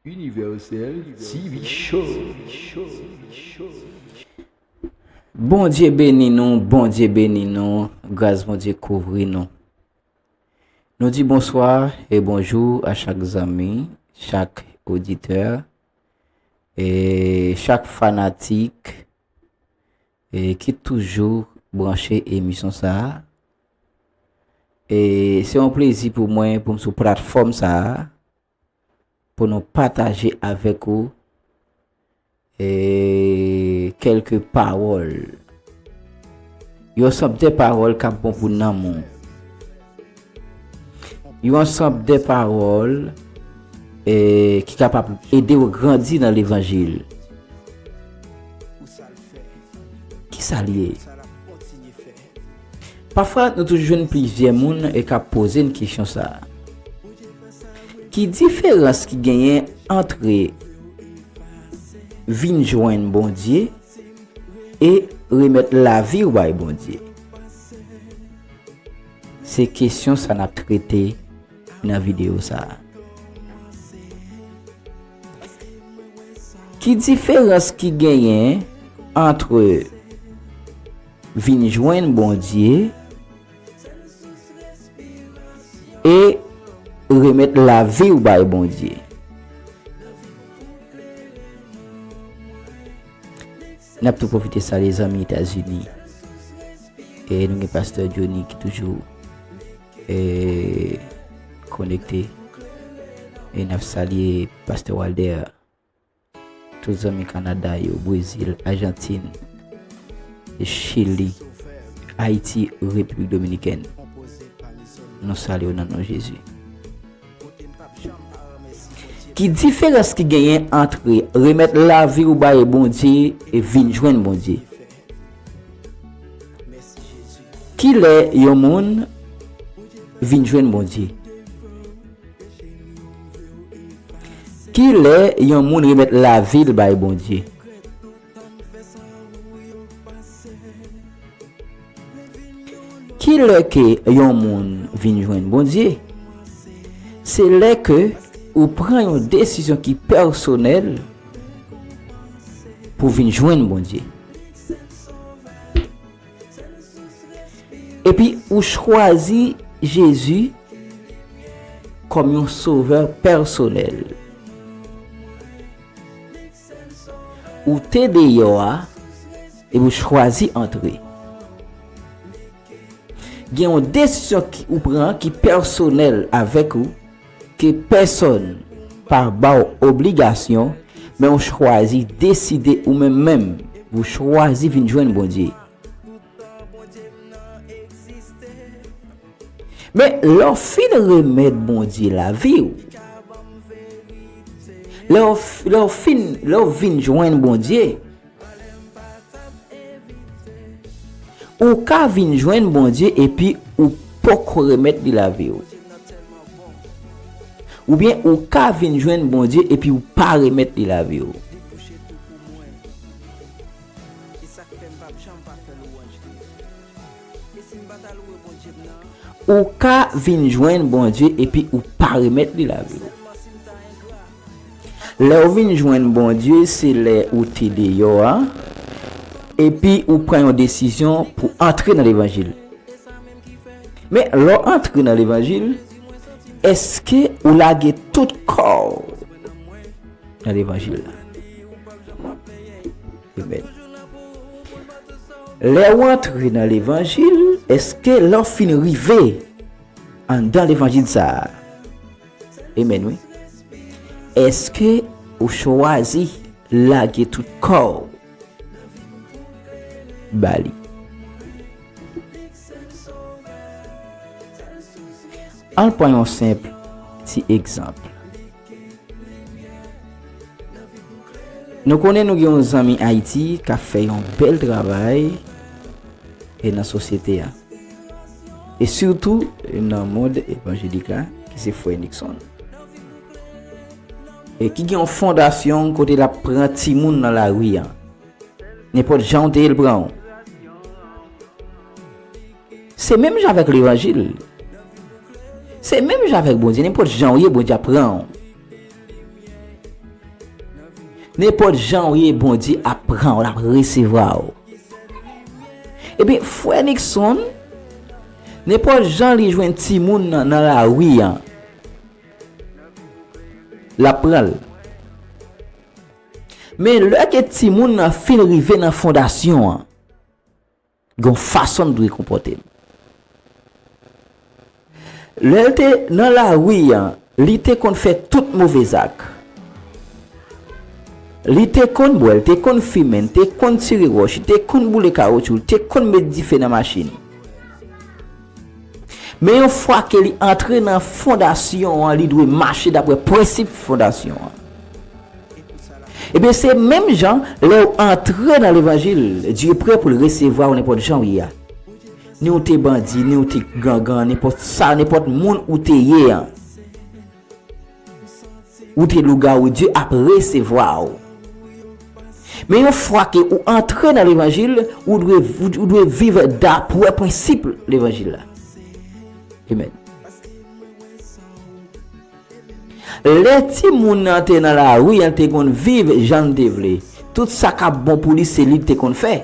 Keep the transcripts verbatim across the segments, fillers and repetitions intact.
Universel T V Show. Bondye beni nou, Bondye beni nou, gras Bondye kouvri nou. Nou di bonswa e bonjou a chak zanmi, chak oditè, e chak fanatik, e ki toujou branche emisyon sa a. E se yon plezi pou mwen pou m sou platfòm sa a, pou nou pataje avèk ou, e, kèlke pawòl. Yon ansanm de pawòl k ap bon pou nanm ou. Yon ansanm de pawòl, e, ki kapab ede w grandi nan levanjil. Kisa l ye? Pafwa, nou toujou jwenn plizyè moun e k ap poze n kesyon sa a. Ki diferans ki genyen antre vin jwenn Bondye e remèt lavi w bay Bondye? Se kesyon sa n ap trete nan videyo sa a. Ki diferans ki genyen antre vin jwenn Bondye e remèt lavi w bay Bondye? N ap tou pwofite salye zanmi Etazini. E nou gen pastè Johnny ki toujou, e, konekte. E n ap salye pastè Walder. Tout zanmi Kanada yo, Brezil, Ajantin, Chili, Ayiti, Repiblik Dominikèn. Nou salye w nan non Jezi. Ki diferans ki genyen antre remèt lavi w bay Bondye e vin jwenn Bondye? Kilè yon moun vin jwenn Bondye? Kilè yon moun remèt lavi l bay Bondye? Kilè ke yon moun vin jwenn Bondye? Se lè ke ou pran yon desizyon ki pèsonèl pou vin jwenn Bondye. Epi ou chwazi Jezi kòm yon sovè pèsonèl. Ou te deyò a, epi ou chwazi antre. Gen yon desizyon ki ou pran ki pèsonèl avèk ou, ke pèsonn pa ba w obligasyon, men ou chwazi deside ou menm menm, ou chwazi vin jwenn Bondye. Men lè w fin remèt Bondye lavi w, lè w, lè w fin, lè w vin jwenn Bondye, ou ka vin jwenn Bondye epi ou poko remèt li lavi w. Oubyen ou ka vin jwenn Bondye epi ou pa remèt li lavi w. Ou ka vin jwenn Bondye epi ou pa remèt li lavi w. Lè w vin jwenn Bondye, se lè ou te deyò a, epi ou pran yon desizyon pou antre nan levanjil. Men, lè w antre nan levanjil, èske ou lage tout kò w nan levanjil la? Amen. Lè w antre nan levanjil, èske lè w fin rive anndan levanjil sa a? Amen, wi. Èske ou chwazi lage tout kò w ba li? Ann pran yon senp ti egzanp. Nou konnen nou gen yon zanmi Ayiti k ap fè yon bèl travay e nan sosyete a. E sitou nan mond evanjelik la, ki se frè Nixon. E ki gen yon fondasyon kote l ap pran timoun nan lari a. Nenpòt jan w te ye, l pran w. Se menm jan avèk levanjil. Se menm jan avèk Bondye. Nenpòt jan w ye, Bondye ap pran w. Nenpòt jan w ye, Bondye ap pran w, l ap resevwa w. Ebyen, frè Nixon, nenpòt jan li jwenn timoun nan, nan lari a, l ap pran l. Men lè ke timoun nan fin rive nan fondasyon an, gen yon fason l dwe konpòte l. Lè l te nan lari a, li te konn fè tout move zak. Li te konn bwè, li te konn fimen, li te konn tire wòch, li te konn boule kawotchou, li te konn met dife nan machin. Men yon fwa ke li antre nan fondasyon an, li dwe mache daprè prensip fondasyon an. Ebyen, se menm jan, lè w antre nan levanjil, Dye prè pou l resevwa w nenpòt jan w ye a. Ni w te bandi, ni w te gangan, nenpòt sa, nenpòt moun ou te ye an. Ou te lougawou, Dye ap resevwa w. Men yon fwa ke ou antre nan levanjil, ou dwe, ou, ou dwe viv daprè prensip levanjil la. Amen. Lè timoun nan te nan lari an, te konn viv jan l te vle. Tout sa k ap bon pou li, se li l te konn fè.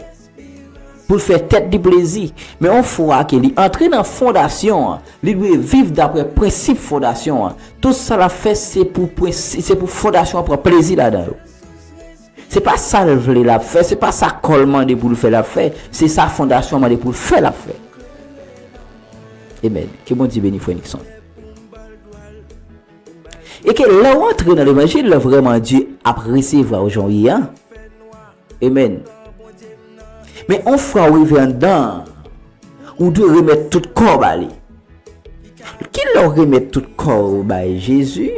Pou l fè tèt li plezi. Men yon fwa ke li antre nan fondasyon an, li dwe viv daprè prensip fondasyon an. Tout sa l ap fè, se pou prensi-, se pou fondasyon an pran plezi ladan yo. Se pa sa l vle l ap fè, se pa sa kò l mande pou l fè l ap fè, se sa fondasyon an mande pou l fè l ap fè. Amen. Ke Bondye beni frè Nixon. E ke lè w antre nan levanjil la, vrèman, Dye ap resevwa w jan w ye a. Amen. Men yon fwa w rive anndan, ou dwe remèt tout kò w ba li. Kilè w remèt tout kò w bay Jezi?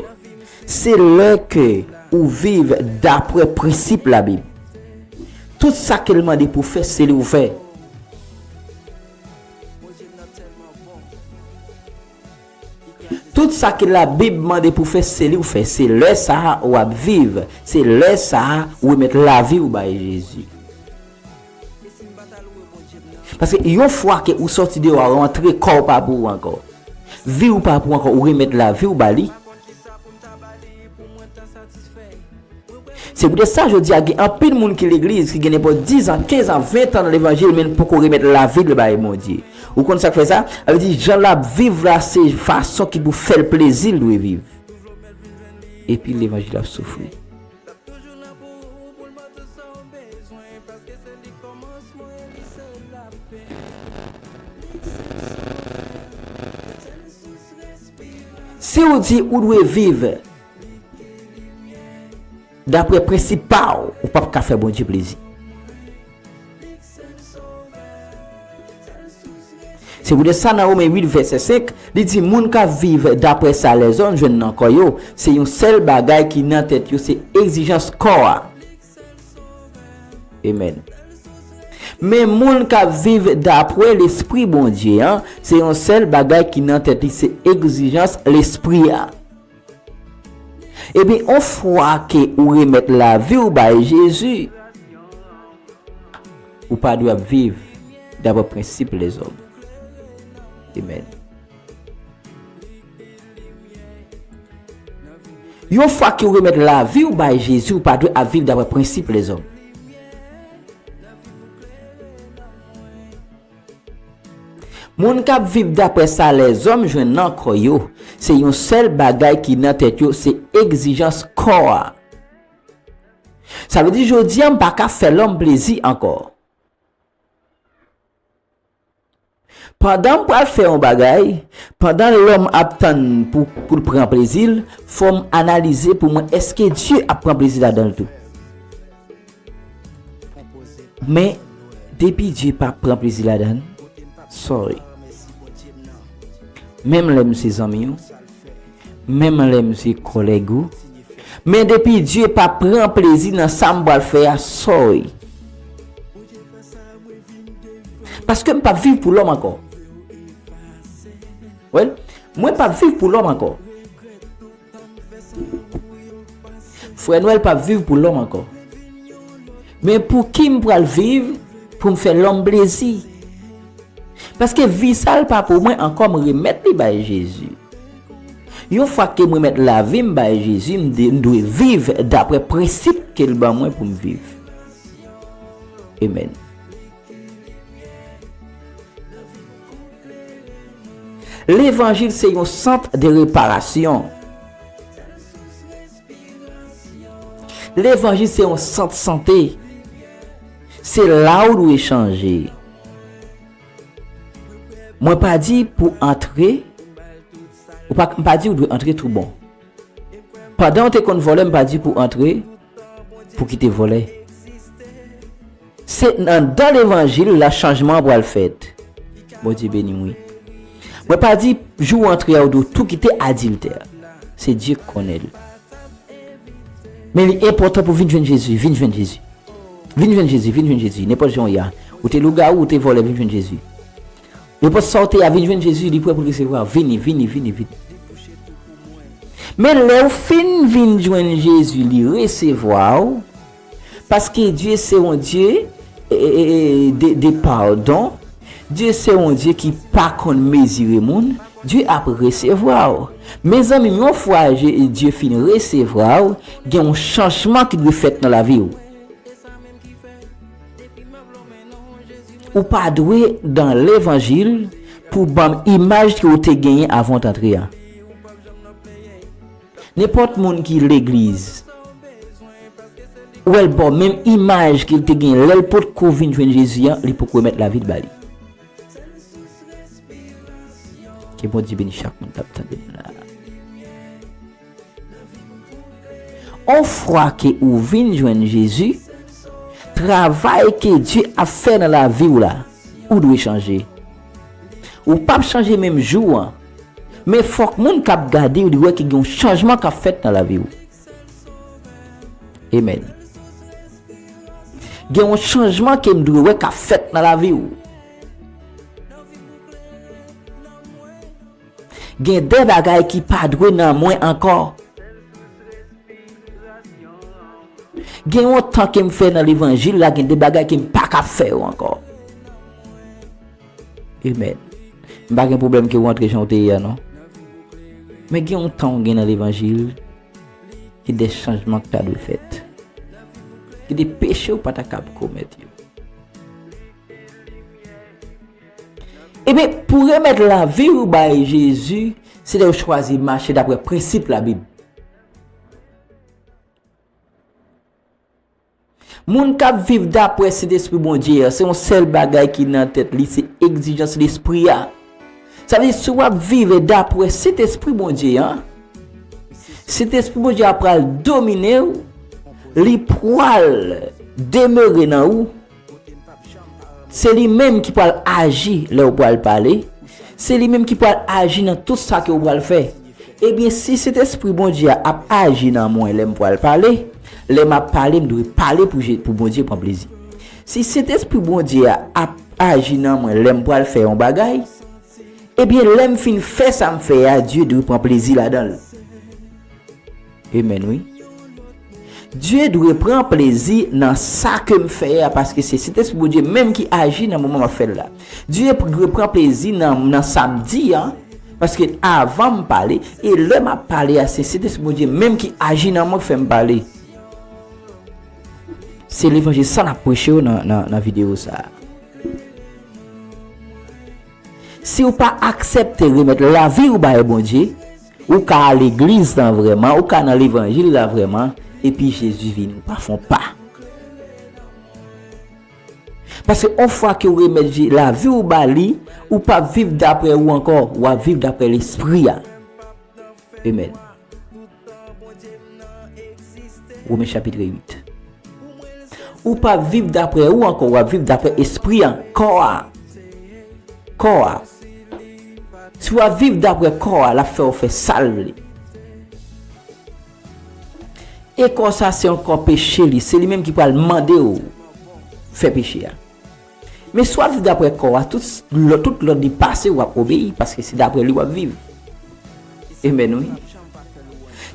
Se lè ke ou viv daprè prensip Labib. Tout sa ke l mande pou w fè, se li w fè. Tout sa ke Labib mande pou fè, se li w fè. Se lè sa a w ap viv. Se lè sa a ou remèt lavi w bay Jezi. Paske yon fwa ke ou sòti deyò a, ou antre, kò w pa pou ou ankò. Vi w pa pou ou ankò, ou remèt lavi w ba li. Se poutèt sa, jodi a, gen anpil moun ki legliz, ki gen nenpòt diz an, kenz an, ven tan nan levanjil, men l poko remèt lavi l bay Bondye. Ou konn sa k fè sa? Sa vle di, jan l ap viv la, se fason ki pou fè l plezi l dwe viv. Epi levanjil ap soufri. Si w di ou dwe viv daprè prensip pa w, ou p ap ka fè Bondye plezi. Se poutèt sa, nan Women uit, vèsè senk, li di, moun k ap viv daprè sa lèzòm jwenn nan kò yo, se yon sèl bagay ki nan tèt yo, se egzijans kò a. Amen. Men moun k ap viv daprè Lespri Bondye an, se yon sèl bagay ki nan tèt li, se egzijans Lespri a. Ebyen, yon fwa ke ou remèt lavi w bay Jezi, ou pa dwe ap viv daprè prensip lèzòm. Amen. Yon fwa ke ou remèt lavi w bay Jezi, ou pa dwe ap viv daprè prensip lèzòm. Moun k ap viv daprè sa lèzòm jwenn nan kò yo, se yon sèl bagay ki nan tèt yo, se egzijans kò a. Sa vle di, jodi a, m pa ka fè lòm plezi ankò. Pandan m pral fè yon bagay, pandan lòm ap tann pou, pou l pran plezi l, fò m analize pou mwen, èske Dye ap pran plezi ladan l tou? Men, depi Dye pa pran plezi ladan l, sorry. Menm lè m se zanmi w, menm lè m se kòlèg ou, men depi Dye pa pran plezi nan sa m pral fè a, sorry. Paske m p ap viv pou lòm ankò. Well, mwen p ap viv pou lòm ankò. Frè Nwèl p ap viv pou lòm ankò. Men pou ki m pral viv pou m fè lòm plezi? Paske vi sa l pa pou mwen ankò, m remèt li bay Jezi. Yon fwa ke m remèt lavi m bay Jezi, m de- m dwe viv daprè prensip ke l ban mwen pou m viv. Amen. Levanjil se yon sant de reparasyon. Levanjil se yon sant sante. Se la ou dwe chanje. Mwen pa di pou antre, ou pa, m pa di ou dwe antre tou bon. Pandan w te konn vòlè, m pa di pou antre, pou kite vòlè. Se nan, dan levanjil la chanjman an pral fèt. Bondye beni w, wi. Mwen pa di jou w antre a ou dwe tou kite adiltè. Se Dye k konnen l. Men li enpòtan pou vin jwenn Jezi, vin jwenn Jezi. Vin jwenn Jezi, vin jwenn Jezi. Nenpòt jan w ye a. Ou te lougawou, ou te vòlè, vin jwenn Jezi. Nenpòt sa w te ye a, vin jwenn Jezi, li prè pou l resevwa w. Vini, vini, vini, vini. Men lè w fin vin jwenn Jezi, li resevwa w, paske Dye se yon Dye, e, e, e, de, de padon. Dye se yon Dye ki pa konn mezire moun. Dye ap resevwa w. Mezanmi, yon fwa Je- Dye fin resevwa w, gen yon chanjman ki dwe fèt nan lavi w. Ou pa dwe dan levanjil pou ban m imaj ke w te genyen avan w t antre a. Nenpòt moun ki legliz, ou wè l ba w menm imaj ke l te genyen lè l potko vin jwenn Jezi an, li poko remèt lavi l ba li. Ke Bondye beni chak moun k ap tande m la. On fwa ke ou vin jwenn Jezi, travay ke Dye ap fè nan lavi w la, ou dwe chanje. Ou p ap chanje menm jou an, men fòk moun k ap gade w, li wè ke gen yon chanjman k ap fèt nan lavi w. Amen. Gen yon chanjman ke m dwe wè k ap fèt nan lavi w. Gen de bagay ki pa dwe nan mwen ankò. Gen yon tan ke m fè nan levanjil la, gen de bagay ke m pa ka fè yo ankò. Amen. M pa gen pwoblèm ke w antre jan w te ye a, non. Men gen yon tan w gen nan levanjil, gen de chanjman ki ta dwe fèt. Gen de peche w pa ta kab komèt yo. Ebyen, pou remèt lavi w bay Jezi, se lè w chwazi mache daprè prensip Labib. Moun k ap viv daprè Sentespri Bondye a, se yon sèl bagay ki nan tèt li, se egzijans Lespri a. Sa vle di, si w ap viv daprè Sentespri Bondye a, Sentespri Bondye a pral domine w, li pral demere nan ou. Se li menm ki pral aji lè w pral pale. Se li menm ki pral aji nan tout sa ke w pral fè. Ebyen, si Sentespri Bondye a ap aji nan mwen lè m pral pale, lè m ap pale, m dwe pale pou Je- pou Bondye pran plezi. Si Sentespri Bondye a ap aji nan mwen lè m pral fè yon bagay, ebyen, lè m fin fè sa m fè a, Dye dwe pran plezi ladan l. Amen, wi. Dye dwe pran plezi nan sa ke m fè a, paske se Sentespri Bondye menm ki aji nan moman m ap fè l la. Dye dwe pran plezi nan, nan sa m di a, paske avan m pale, e lè m ap pale a, se Sentespri Bondye menm ki aji nan mwen, k fè m pale. Se levanjil sa n ap preche w nan, nan, nan videyo sa a. Si w pa aksepte remèt lavi w bay Bondye, ou ka al legliz lan vrèman, ou ka nan levanjil la vrèman, epi Jezi vini, ou pa fè yon pa. Paske yon fwa ke w remèt Je- lavi w ba li, ou p ap viv daprè ou ankò, w ap viv daprè Lespri a. Amen. Women chapit uit. Ou p ap viv daprè ou ankò, w ap viv daprè espri a, kò a. Kò a. Si w ap viv daprè kò a, l ap fè w fè sa l vle. E kò sa se yon kò peche li, se li menm ki pral mande w fè peche a. Men si w ap viv daprè kò a, tout lò- tout lòd li pase, w ap obeyi, paske se daprè li w ap viv. Amen, wi.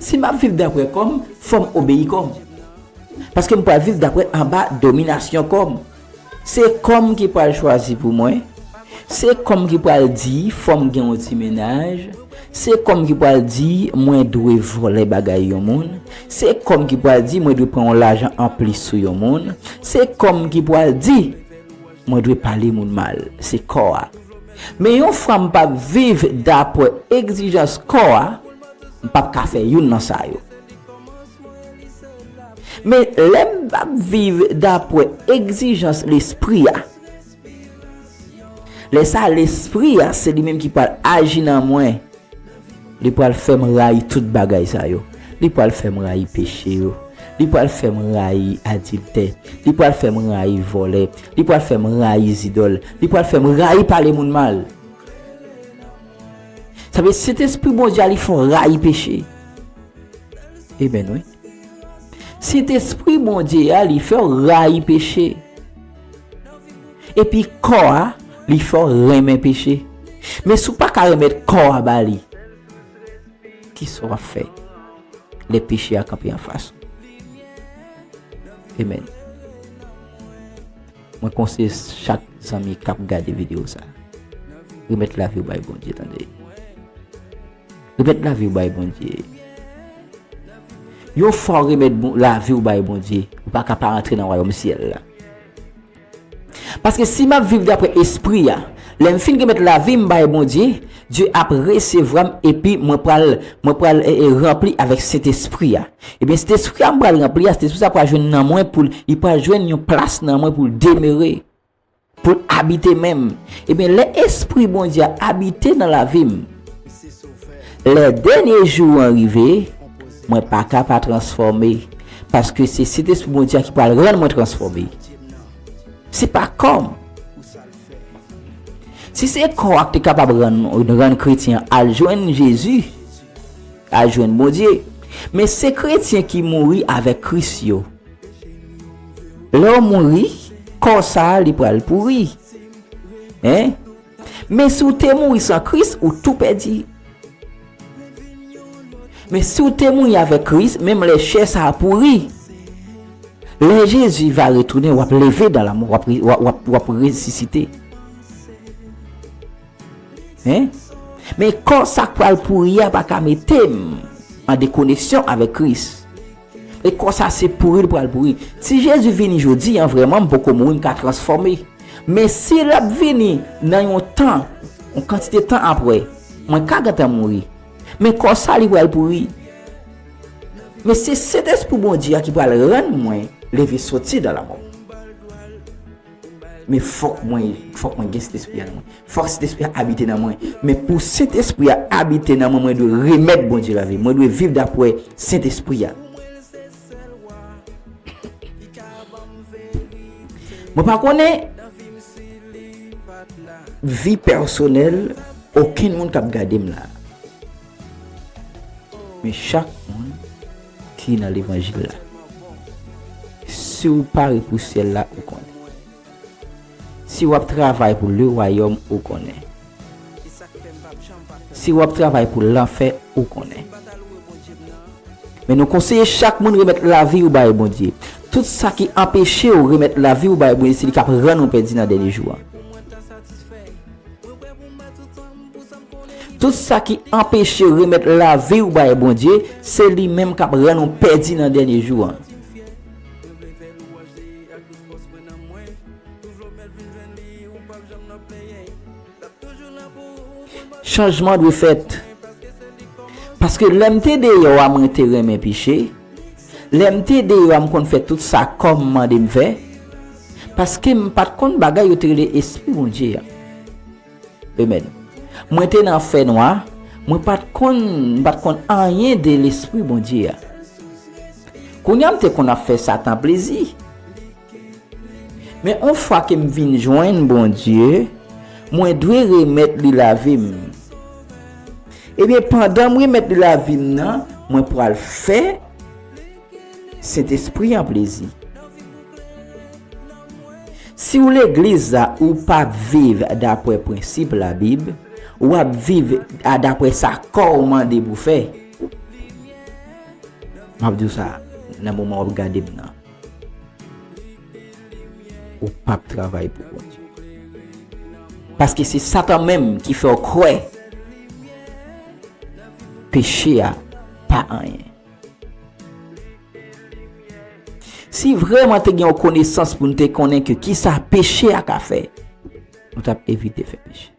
Si m ap viv daprè kò m, fò m obeyi kò m. Paske m pral viv daprè anba dominasyon kò m. Se kò m ki pral chwazi pou mwen. Se kò m ki pral di, fò m gen yon ti mennaj. Se kòm ki pral di mwen dwe vòlè bagay yon moun. Se kòm ki pral di mwen dwe pran yon lajan anplis sou yon moun. Se kòm ki pral di mwen dwe pale moun mal. Se kò a. Men yon fwa m p ap viv dapre egzijans kò a, m p ap ka fè youn nan sa yo. Men lè m p ap viv dapre egzijans lespri a, lè sa a, lespri a, se li menm ki pral aji nan mwen. Li pral fè m rayi tout bagay sa yo. Li pral fè m rayi peche yo. Li pral fè m rayi adiltè. Li pral fè m rayi vòlè. Li pral fè m rayi zidòl. Li pral fè m rayi pale moun mal. Sa vle Sentespri Bondye a, li fè w rayi peche. Amen, wi. Sentespri Bondye a, li fè w rayi peche. Epi kò a, li fè w renmen peche. Men si w pa ka remèt kò a ba li, kisa w ap fè lè peche a kanpe anfas ou? Amen. Mwen konseye chak zanmi k ap gade videyo sa, remèt lavi w bay Bondye, tande. Remèt lavi w bay Bondye. Yon fwa w remèt bon, lavi w bay Bondye, ou pa ka pa rantre nan wayòm syèl la. Paske si m ap viv dapre espri a, lè m fin remèt lavi m bay Bondye, Dye ap resevwa m epi mwen pral, mwen pral, e, e, ranpli avèk Sentespri a. Ebyen, Sentespri a m pral ranpli a, Sentespri sa pral jwenn nan mwen pou l, li pral jwenn yon plas nan mwen pou l demere, pou l abite menm. Ebyen, lè Espri Bondye a abite nan lavi m, lè dènye jou an rive, mwen pa ka pa transfòme, paske se Sentespri Bondye a ki pral rann mwen transfòme. Se pa kò m. Si se kò a ki te kapab rann, rann kretyen an al jwenn Jezi, al jwenn Bondye. Men se kretyen ki mouri avèk Kris yo. Lè w mouri, kò sa a li pral pouri. Hein? Men si w te mouri san Kris, ou tou pèdi. Men si w te mouri avèk Kris, menm lè chè sa a pouri, lè Jezi va retounen, w ap leve dan lanmò, w ap re-, w ap, w ap, w ap resisite. Hein? Men kò sa k pral pouri a pa ka mete m an dekoneksyon avèk Kris. E kò sa se pouri l pral pouri. Si Jezi vini jodi a, vrèman, m poko mouri, m ka transfòme. Men si l ap vini nan yon tan, yon kantite tan apre, mwen ka gentan mouri. Men kò sa li pral pouri. Men se Sentespri Bondye a ki pral rann mwen leve soti dan lanmò. Men fòk mwen, fòk mwen gen Sentespri a nan mwen. Fòk Sentespri a abite nan mwen. Men pou Sentespri a abite nan mwen, mwen dwe remèt Bondye lavi m. Mwen dwe viv dapre Sentespri a. Mwen pa konnen vi pèsonèl okenn moun k ap gade m la. Men chak moun ki nan levanjil la, si w pare pou syèl la, ou konnen. Si w ap travay pou le wayòm, ou konnen. Si w ap travay pou lanfè, ou konnen. Men nou konseye chak moun remèt lavi w bay Bondye. Tout sa ki anpeche w remèt lavi w bay Bondye, se li k ap rann ou pèdi nan dènye jou a. Tout sa ki anpeche w remèt lavi w bay Bondye, se li menm k ap rann ou pèdi nan dènye jou a. Chanjman dwe fèt. Paske lè m te deyò a, mwen te renmen peche. Lè m te deyò a, m konn fè tout sa kò m mande m fè. Paske m pa t konn bagay yo te rele Espri Bondye a. Amen. Mwen te nan fènwa, mwen pa t konn, m pa t konn anyen de Lespri Bondye a. Kounye a m te konn ap fè Satan plezi. Men yon fwa ke m vin jwenn Bondye, mwen dwe remèt li lavi m. Ebyen, pandan m remèt li lavi m nan, mwen pral fè Sentespri an plezi. Si w legliz la, ou p ap viv dapre prensip Labib, w ap viv a dapre sa kò w mande pou fè. M ap di w sa nan moman w ap gade m nan. Ou p ap travay pou Bondye. Paske se Satan menm ki fè w kwè peche a pa anyen. Si vrèman te gen yon konesans pou n te konnen ke kisa peche a ka fè, nou t ap evite fè peche.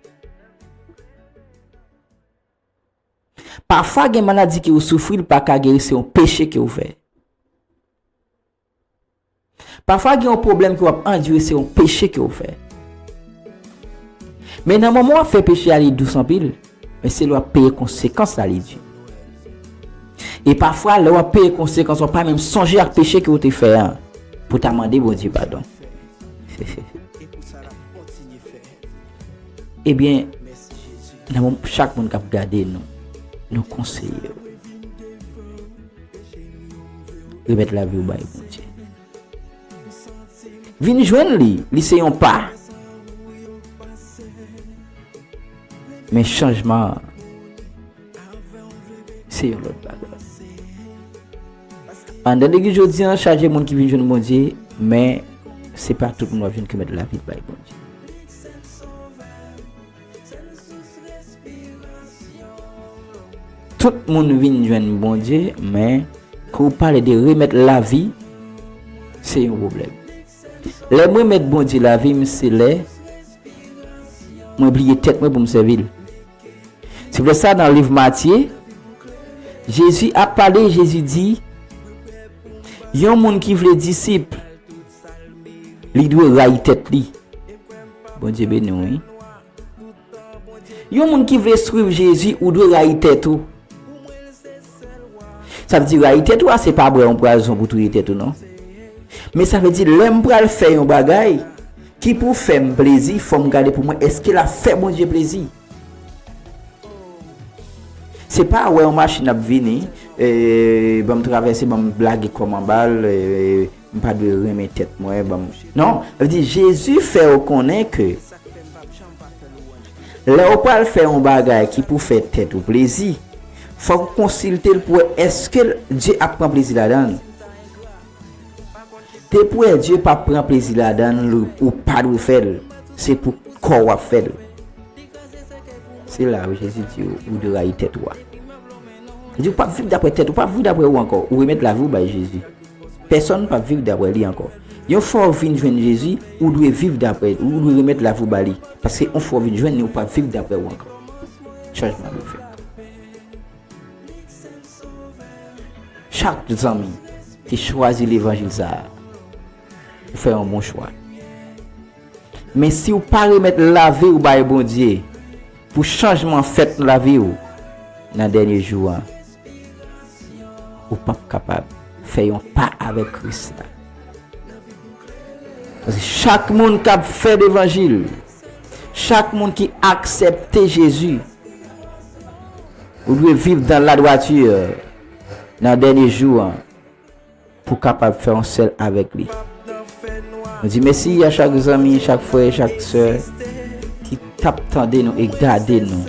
Pafwa gen maladi ke w soufri, l pa ka geri, se yon peche ke w fè. Pafwa gen yon pwoblèm ke w ap andire, se yon peche ke w fè. Men nan moman w ap fè peche a, li dous anpil, men se lè w ap peye konsekans la, li di. E pafwa, lè w ap peye konsekans, w pa menm sonje ak peche ke w te fè an, pou w ta mande Bondye padon. Ebyen, nan moman, chak moun k ap gade nou, nou konseye w. Remèt lavi w bay Bondye. Vin jwenn li, li se yon pa. Men chanjman an, se yon lòt bagay. Anndan legliz jodi an, chaje moun ki vin jwenn Bondye, men se pa tout moun w ap jwenn ki met lavi l bay Bondye. Tout moun vin jwenn Bondye, men kan w pale de remèt lavi, se yon pwoblèm. Lè m remèt Bondye lavi m, se lè mwen bliye tèt mwen pou m sèvi l. Se pou sa nan liv Matye, Jezi ap pale, Jezi di, yon moun ki vle disip, li dwe rayi tèt li. Bondye beni w, wi. Yon moun ki vle swiv Jezi, ou dwe rayi tèt ou. Sa vle di rayi tèt ou a, se pa bwè yon pwazon pou touye tèt ou, non. Men sa vle di, lè m pral fè yon bagay ki pou fè m plezi, fò m gade pou mwen, èske l ap fè Bondye plezi? Se pa wè yon machin ap vini, e, ban m travèse, ban m lage kò m anba l, e, m pa dwe renmen tèt mwen, ban m. Non, sa vle di, Jezi fè w konnen ke lè w pral fè yon bagay ki pou fè tèt ou plezi, fòk ou konsilte l pou wè èske l, Dye ap pran plezi ladan l. Depi w wè Dye p ap pran plezi ladan l, ou pa dwe fè l. Se pou kò w ap fè l. Se la wi Jezi di w, ou dwe rayi tèt ou a. Li di, ou p ap viv daprè tèt, ou p ap viv daprè ou ankò. Ou remèt lavi w bay Jezi. Pèsonn p ap viv daprè li ankò. Yon fwa w vin jwenn Jezi, ou dwe viv daprè, ou dwe remèt lavi w ba li. Paske yon fwa w vin jwenn li, ou p ap viv daprè ou ankò. Chanjman dwe fèt. Chak zanmi ki chwazi levanjil sa a, ou fè yon bon chwa. Men si w pa remèt lavi w bay Bondye pou chanjman fèt nan lavi w, nan dènye jou an, ou p ap kapab fè yon pa avèk Kris la. Paske chak moun k ap fè levanjil, chak moun ki aksepte Jezi, ou dwe viv dan ladwati nan dènye jou an pou kapab fè yon sèl avèk li. Nou di mèsi a chak zanmi, chak frè, chak sè ki t ap tande nou e gade nou.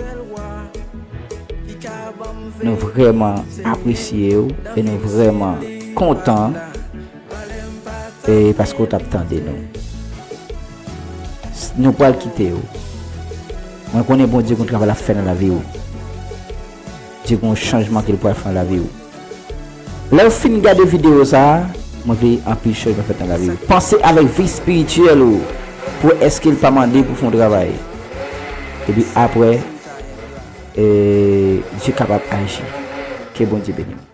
Nou vrèman apresye w e nou vrèman kontan e paske w t ap tande nou. S-, nou pral kite w. Mwen konnen Bondye gon travay l ap fè nan lavi w. Dye gon chanjman ke l pral fè nan lavi w. Lè w fin gade videyo sa a, mwen vle anpil chanjman fèt nan lavi w. Panse avèk vi espirityèl ou pou wè èske l pa mande pou fè yon travay. Epi apre, e, Dye kapab aji. Ke Bondye beni w.